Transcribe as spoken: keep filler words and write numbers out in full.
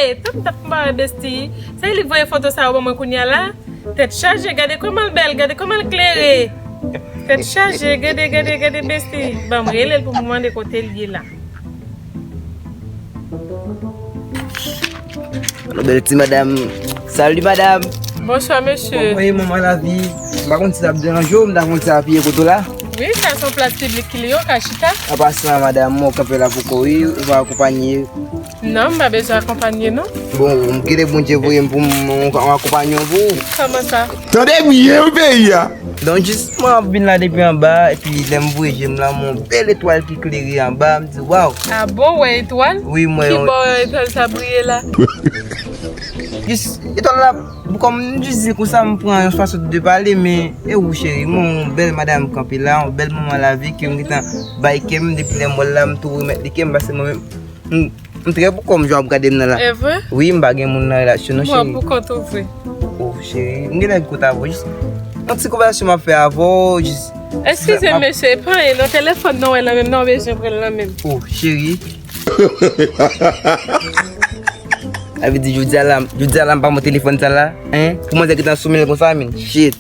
Etan m t ap konpare besti, se li k voye foto sa yo ban mwen kounye a la. Tèt chaje, gade kòman l bèl, gade kòman l klere. Tèt chaje, gade, gade, gade besti. Ban m rele l pou m mande kote l ye la. Alo, bèl ti madanm. Salut madame. Bonsoir, mesye. Wi, manman lavi. M pa konn si sa ap deranje w, m ta konn si ap ye kote w la. Wi, sa se yon plas piblik ki li yo, ka chita. An pasan, madanm, mwen kanpe la pou kò wi, ou va akonpanye. Non, m pa bezwen akonpanye, non. Bon, m kite Bondye voye m pou m akonpanye w pou ou. Kòman sa? Tande byen wi peyi a. Donk, jis mwen ap vin la depi anba, epi lè m voye je m la, m wè yon bèl etwal ki klere anba, m di, waw. A bon, wè etwal? Wi, mwen Ki yon bò etwal sa briye la? Jis etwal la, kòm m jis di konsa, m pran yon fason de pale, men e ou cheri, mwen yon bèl madanm kanpe la, yon bèl manman lavi ke m gentan bay kè m depi lè m wè l la, m tou remèt li kè m, paske mwen menm, m, m trè pou kò m jan w ap gade m nan la. E vre? Wi, m pa gen moun nan relasyon non, Mwen cheri. Pou kont ou vre. Oh, cheri, m gen lè kout avè w, jis yon ti konvèsasyon m ap fè avè w, jis Eskize, mesye, e pa anyen non, telefòn nan wè lan menm, non, bezwen pran lan menm. Oh, cheri. Sa vle di, jodi a la, jodi a la, m pa mwen telefòn sa la, hein? Pou manzè ki tan sou men l konsa, men, shit.